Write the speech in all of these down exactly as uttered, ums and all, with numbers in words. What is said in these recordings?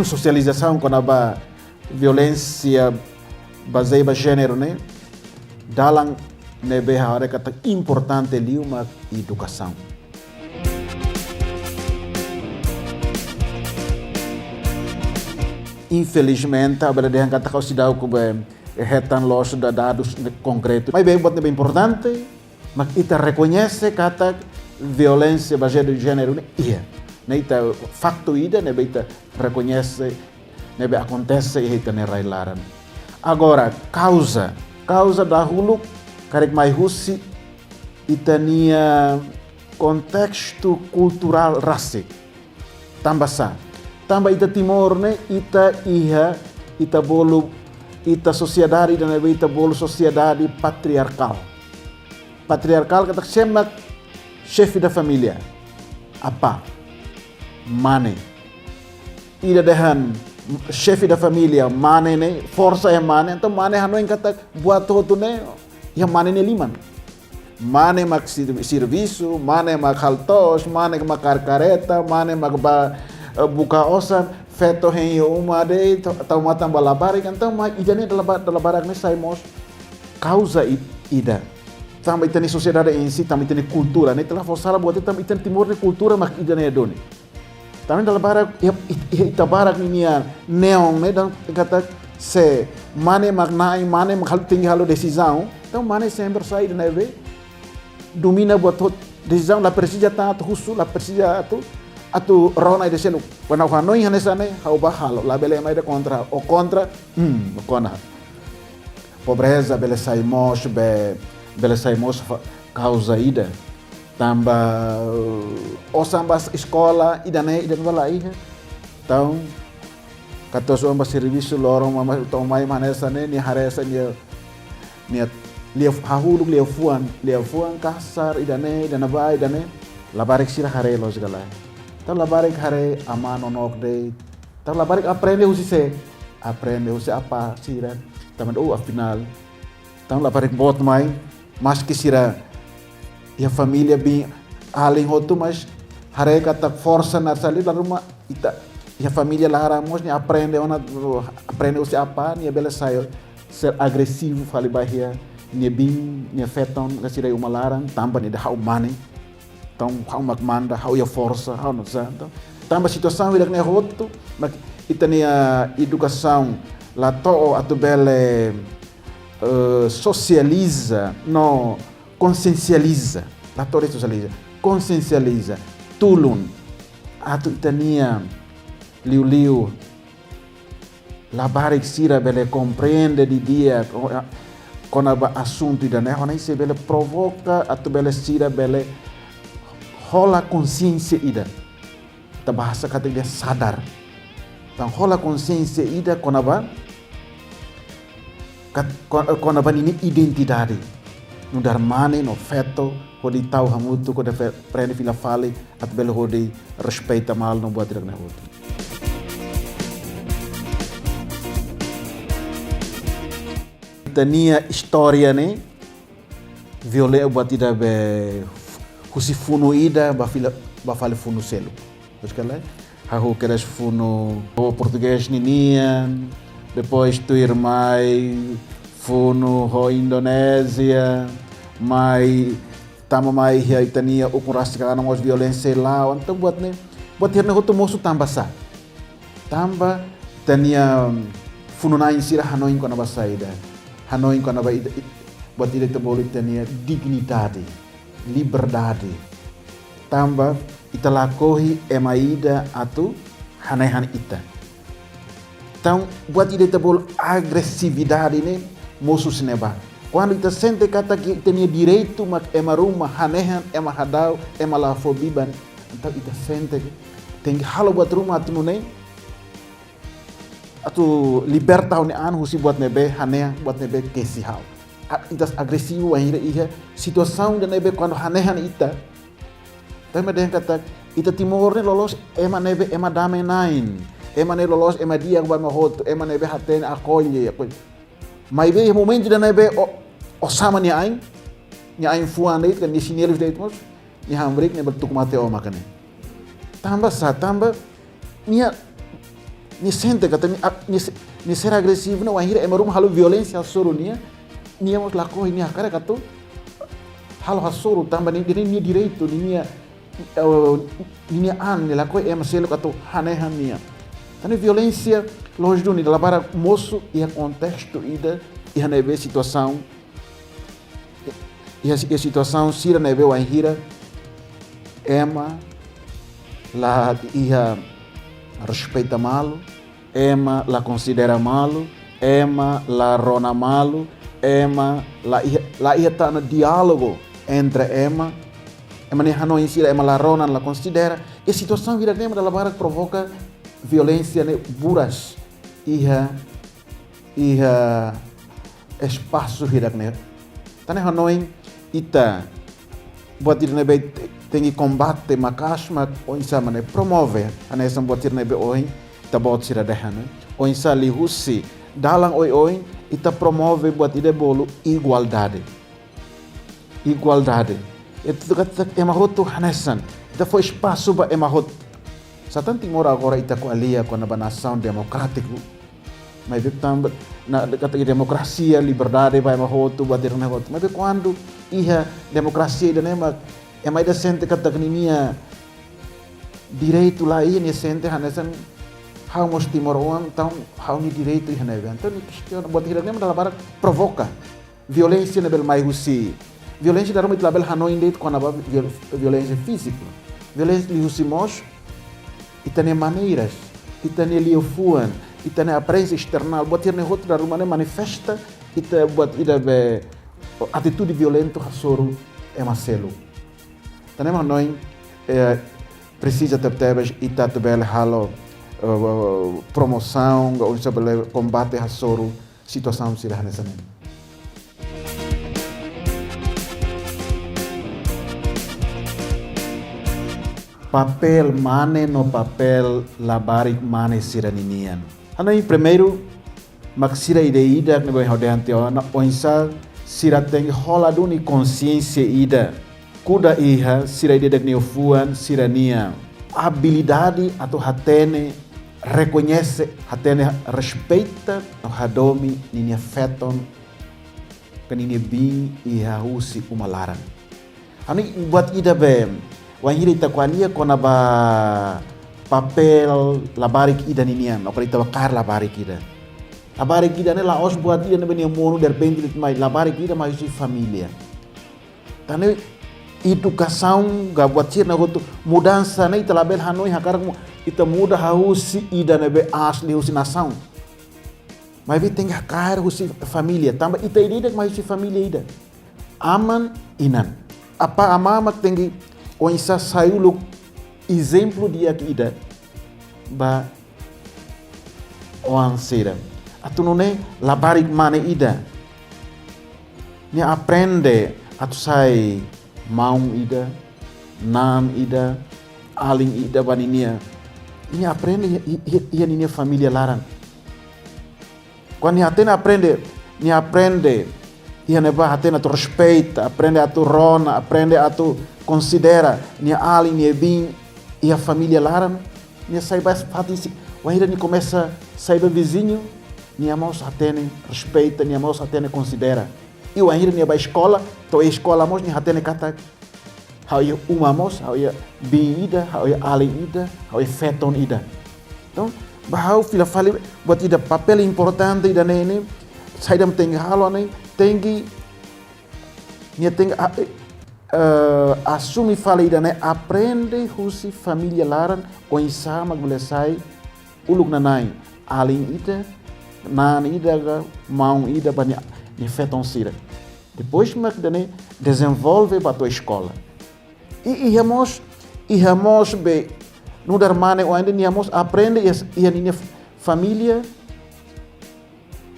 sosializasaun kona-ba violénsia bazeia ba jéneru ne'e, dalan ne'ebé ha'u haree katak importante liu mak edukasaun. Infelizmente, ha'u bele dehan katak ha'u seidauk bá hetan loos da-, dadus konkretu. Maibé buat ne'ebé importante, mak ita rekoñese katak violénsia bazeada iha jéneru ne'e iha. Ne'e ita faktu ida ne'ebé ita rekoñese, ne'ebé akontese iha ita-nia rai-laran. Agora, kauza, kauza dahuluk karik mai husi ita-nia kontestu kulturál rasik. Tanba sá? Tanba ita Timor ne'e, ita iha, ita bolu, ita sosiedade ida ne'ebé ita bolu sosiedade patriarkál. Patriarkál katak sé mak xefe da família? Apá, mane. Ida dehan xefe da família mane ne'e, forsa iha mane, entaun mane hanoin katak buat hotu ne'e iha mane nia liman. Mane mak sir-, servisu, mane mak halo to'os, mane mak kaer kareta, mane mak bá, eh, buka osan, feto hein iha uma de'it, tau, tau matan ba labarik, entaun mak ida-ne'e dala ba-, dala barak ne'e sai mós kauza i-, ida. Tanba ita-nia sosiedade em si, tanba ita-nia kultura, ne'e ita la fó sala buat ida, tanba ita Timor nia kultura mak ida-ne'e duni. Tanba dala barak, iha, iha, iha ita barak ninia neon ne'e dehan katak se mane mak na'in, mane mak hal-, tenke halo desizaun. Entaun mane sempre sai ida ne'ebé domina buat hotu, desizaun la presiza tan atu husu, la presiza atu, atu rona ida seluk. Kuandu ha'u hanoin hanesan ne'e, ha'u bá halo, labele ema ida kontra, ou kontra, hmm, kona. Pobreza bele sai mós be, bele sai mós fa-, kauza ida. Tanba, eh, osan ba eskola, ida-ne'e, ida-ne'ebá la iha. Entaun, katuas-oan bá servisu, loron mai, to'o mai hanesan ne'e, nia haree hanesan nia, nia lia-, hahuluk liafuan, liafuan kasar, ida-ne'e, ida-ne'ebá, ida-ne'e. Labarik sira haree loos ka lae. Entaun labarik haree amá nonook de'it. Entaun labarik aprende husi sé? Aprende husi apá sira. Tanba, oh, afinál. Entaun labarik boot mai, maski sira iha família biin alin hotu, mas haree katak forsa na'sá liu, dala ruma ita iha família laran mós nia aprende ona, aprende husi apá, nia bele sai ser agresivu fali ba iha nia biin, nia feton, ka sira iha uma laran, tanba nia dehan ha'u mane. Entaun, ha'u mak manda, ha'u iha forsa, ha'u nusá. Entaun, tanba situasaun ida-ne'e hotu, mak ita-nia edukasaun la to'o atu bele, eh, sosializa, no konsiensializa. La to'o de'it sosializa. Konsiensializa. Tulun. Atu ita-nia liuliu labarik sira bele komprende didi'ak, o, a, kona-ba asuntu ida-ne'e, hodi nune'e bele provoka, atu bele sira bele hola konsiénsia ida. Ita bahasa katak ida sadar. Entaun hola konsiénsia ida kona-ba, kat-, ko-, kona-ba ninia identidade. Nu'udar mane no feto, hodi tau hamutuk, hodi fe-, prende fila fali, atu bele hodi respeita malu no buat ida-ne'e hotu. Ita-nia istória ne'e, violénsia buat ida be husi funu ida, bá fila, bá fali funu seluk. Terus kala, hahú kedas funu ho portugés ninian, depois tuirmai funu ho Indonézia, mai tama mai iha ita-nia ukun rasik ona mós violénsia la'o. Entaun buat ne'e, buat ida-ne'e hotu mosu tanba sá? Tanba ita-nia, mm, funu-na'in sira hanoin kona-ba saida? Hanoin kona-ba ita, it-, buat ida ita bolu ita-nia dignidade, liberdade. Tanba ita lakohi ema ida atu hanehan ita. Entaun, buat ida ita bolu agresividade ne'e mosu husi ne'ebá. Kuandu ita sente katak ita-nia direitu mak ema ruma hanehan, ema hadau, ema la fó biban, entaun ita sente tenke halo buat ruma atu nune'e, atu liberta ha'u-nia an husi buat ne'ebé hanehan, buat ne'ebé kesi ha'u. A, ita agresivu wainhira iha situasaun ida ne'ebé kuandu hanehan ita, ita dehan katak ita Timor ne'e loloos ema ne'ebé ema dame-na'in. Ema ne'e loloos ema di'ak ba ema hotu, ema ne'ebé hatene, akolle, akolle. Maibé iha momentu ida ne'ebé o, o sama nia ain, nia ain fuan de'it, ka nia xinelus de'it mós, nia hamriik, nia bele tuku mate ó maka ne'e. Tanba sá? Tanba nia, Nia sente katak nia, nia se-, nia ser agresivu ne'e wainhira ema ruma halo violénsia hasoru nia, nia mós lakohi, nia hakarak atu halo hasoru tanba nia, nia, nia direitu, nia, eh, nia an, nia lakohi ema seluk atu hanehan nia. Tan ne'e violénsia, lójiku, nia dala barak mosu iha kontestu ida, iha ne'ebé situasaun, iha, iha situasaun sira ne'ebé wainhira ema la iha respeita malu, ema la konsidera malu, ema la rona malu, ema la iha, la iha tan ona diálogu entre ema, ema nia hanoin sira ema la rona, la konsidera. I situasaun hirak-ne'e mak dala barak provoka violénsia ne'e buras iha, iha espasu hirak-ne'e. Tan ne'e hanoin ita buat ida ne'ebé te-, tenke kombate maka'as mak oinsá mak ne'e promove, hanesan buat ida ne'ebé ohin ita-boot sira dehan ne'e. Oinsá liuhusi dalan oioin ita promove buat ida bolu igualdade. Igualdade. Ita katak ema hotu hanesan. Ita fó espasu ba ema hotu. Satán Timor agora ita ko'alia kona-ba nasaun demokrátiku. Maibé tanba, na, katak demokrasia, liberdade ba ema hotu, ba ema hotu. Maibé kuandu iha demokrasia ida-ne'e mak ema ida sente katak ninia direitu la iha, nia sente hanesan ha'u mós timoroan, entaun ha'u-nia direitu iha ne'ebé. Entaun nia kestiona, buat hirak-ne'e mak dala barak provoka violénsia ne'ebé mai husi. Violénsia dala ruma ita labele hanoin de'it kona-ba viol-, violénsia fíziku. Violénsia liuhusi mós ita-nia maneiras, ita-nia liafuan, ita-nia aparénsia esternál, buat hirak-ne'e hotu dala ruma ne'e manifesta ita buat ida be atitude violentu hasoru ema seluk. Tan ne'e mak hanoin, eh, presiza tebetebes ita atu bele halo, eh, promosaun, ka oinsá bele kombate hasoru situasaun sira hanesan ne'e. Papél mane no papél labarik mane sira ninian. Hanoin primeiru, mak sira ida-idak ne'ebé ha'u dehan tiha ona, oinsá sira tenke hola duni konsiénsia ida. Kuda iha sira ida-idak nia fuan, sira-nia abilidade atu hatene, rekoñese, hatene, respeita no hadomi ninia feton ka ninia biin iha husi uma laran. Hanoin buat ida be, wainhira ita ko'alia kona-ba papél labarik ida ninian, ou ita bá kaer labarik ida. Labarik ida ne'e la'ós buat ida ne'ebé nia monu derrepente de'it mai, labarik ida mai husi família. Tan ne'e edukasaun ka buat sira-ne'e hotu, mudansa ne'e ita labele hanoin hakarak mu-, ita muda husi ida ne'ebé aas liu husi nasaun. Maibé tenke kaer husi família, tanba ita ida-idak mai husi família ida. Aman, inan. Apá amá mak tenke oinsá sai uluk ezemplu di'ak ida ba oan sira. Atu nune'e labarik mane ida nia aprende atu sai maun ida, naan ida, alin ida ba ninia. Nia aprende iha, iha, iha ninia família laran. Kuandu nia hatene aprende, nia aprende iha ne'ebá hatene atu respeita, aprende atu rona, aprende atu konsidera nia alin, nia biin iha família laran, nia sai ba fatin sira, wainhira nia komesa sai ba viziñu, nia mós hatene respeita, nia mós hatene konsidera. I wainhira nia bá eskola, to'o eskola mós nia hatene katak ha'u iha uma mós, ha'u iha biin ida, ha'u iha alin ida, ha'u iha feton ida. Entaun, ba ha'u fila fali buat ida papél importante ida-ne'e, saida mak tenke halo ne'e, tenke, nia tenke, a, eh, asume fali ida-ne'e, aprende husi família laran, oinsá mak bele sai uluk nanain, alin ida, naan ida ka maun ida ba nia, nia feton sira. Depois mak ida-ne'e dezenvolve ba to'o eskola. I iha mós, iha mós be nu'udar mane oan ida nia mós aprende iha, iha ninia família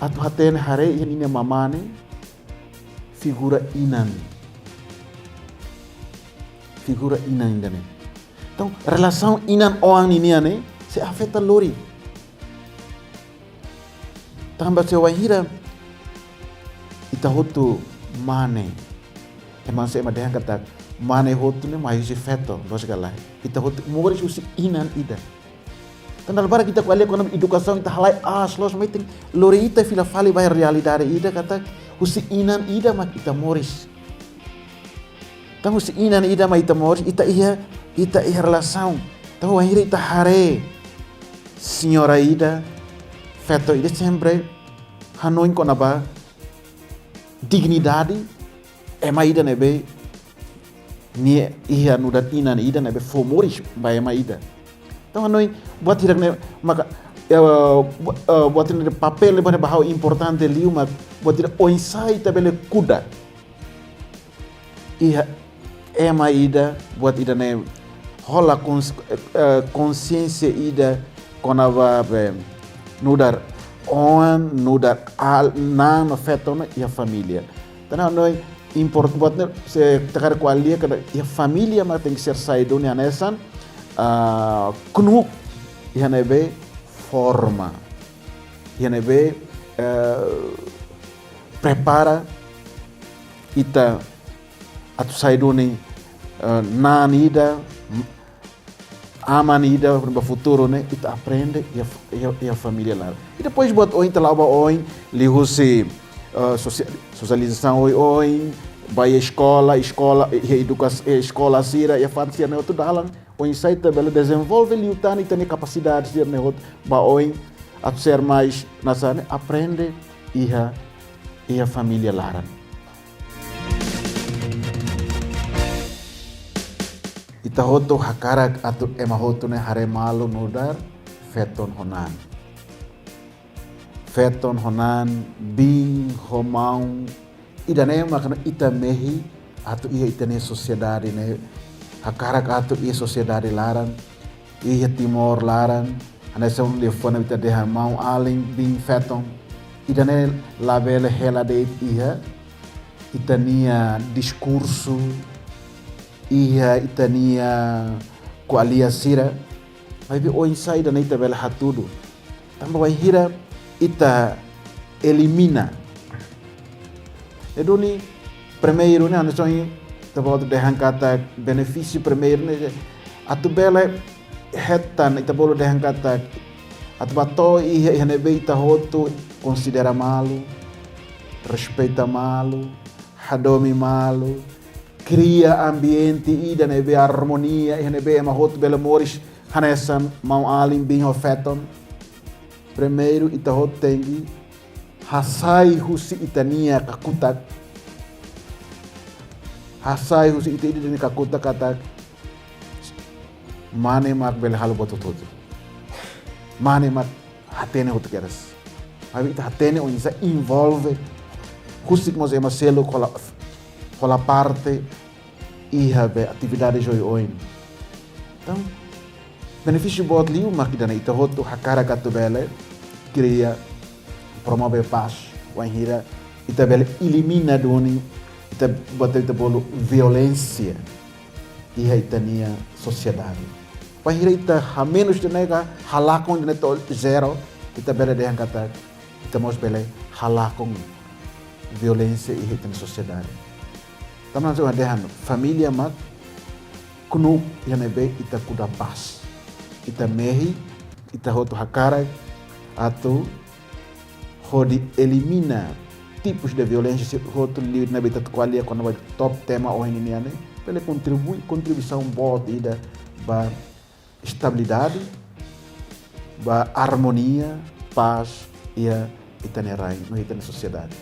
atu hatene haree iha ninia mamá ne'e figura inan. Figura inan ida-ne'e. Entaun, relasaun inan-oan ninian ne'e sei afeta lori. Tanba se wainhira ita hotu mane, ema sei ema dehan katak mane hotu ne'e mai husi feto, loos ka lae? Ita hotu moris husi inan ida. Tan dala barak ita ko'alia kona-ba edukasaun, ita halai aas loos, maibé tenke lori ita fila fali ba iha realidade ida katak husi inan ida mak ita moris. Tan husi inan ida mak ita moris, ita iha, ita iha relasaun. Tan wainhira ita haree señora ida, feto ida sempre hanoin kona-ba dignidade ema ida ne'ebé nia iha nu'udar inan ida ne'ebé fó moris ba ema ida. Tan hanoin buat hirak-ne'e maka, eh, bu-, eh, buat hirak-ne'e papél ne'ebé ba ha'u importante liu mak buat hirak oinsá ita bele kuda iha ema ida, buat ida-ne'e hola kons-, eh, konsiénsia ida kona-ba be nu'udar oan, nu'udar al-, na'an no feto no iha família. Tan hanoin import-, buat ne'e se ita hakarak ko'alia katak iha família mak tenke ser sai duni hanesan, ah, knuk iha ne'ebé forma, iha ne'ebé, eh, prepara ita atu sai duni, eh, na'an ida, m-, aman ida ba futuru ne'e, ita aprende iha, iha, iha família laran. I depois buat oin ita la'o ba oin, liuhusi, eh, sosia-, sosializasaun oioin, ba iha eskola, eskola, iha edukas-, iha eskola sira, iha fatin sira-ne'e hotu dalan oinsá ita bele dezenvolve liután ita-nia kapasidade sira-ne'e hotu ba oin, atu ser mais, hanesan ne'e, aprende iha, iha família laran. Ita hotu hakarak atu ema hotu ne'e haree malu nu'udar feton ho na'an. Feton ho na'an, biin ho maun, ida-ne'e mak ita mehi atu iha ita-nia sosiedade ne'e, hakarak atu iha sosiedade laran, iha Timor laran, hanesan liafuan ita dehan maun-alin, biin-feton. Ida-ne'e labele hela de'it iha ita-nia diskursu, iha ita-nia ko'alia sira. Maibé oinsá ida-ne'e ita bele hatudu? Tanba wainhira ita elimina. Ne'e duni primeiru ne'e, hanesan ita bolu dehan katak benefísiu primeiru ne'e, atu bele hetan, ita bolu dehan katak atu bá to'o iha, iha ne'ebé ita hotu konsidera malu, respeita malu, hadomi malu, kria ambiente ida ne'ebé armonia, iha ne'ebé ema hotu bele moris hanesan maun-alin, biin ho feton. Primeiru, ita hotu tenke hasai husi ita-nia kakutak. Hasai husi ita ida-nia kakutak katak mane mak bele halo buat hotu-hotu. Mane mak hatene hotu kedas. Maibé ita hatene oinsá envolve husik mós ema seluk hola, hola parte iha be atividade oioin. Entaun, benefísiu boot liu mak ida-ne'e, ita hotu hakarak atu bele kria, promove pás, wainhira ita bele elimina duni, ita buat ita bolu violénsia iha ita-nia sosiedade. Wainhira ita hamenus ida-ne'e ka halakon ida-ne'e to'o zero, ita bele dehan katak ita mós bele halakon violénsia iha ita-nia sosiedade. Tanba hanesan dehan, família mak knuk iha ne'ebé ita kuda pás. Ita mehi, ita hotu hakarak atu hodi elimina tipus de violénsia sira hotu, liu ne'ebé ita ko'alia kona-ba top tema ohin ne'e nian ne'e, bele kontribui, kontribuisaun boot ida ba estabilidade, ba armonia, pás iha ita-nia rain, no ita-nia sosiedade.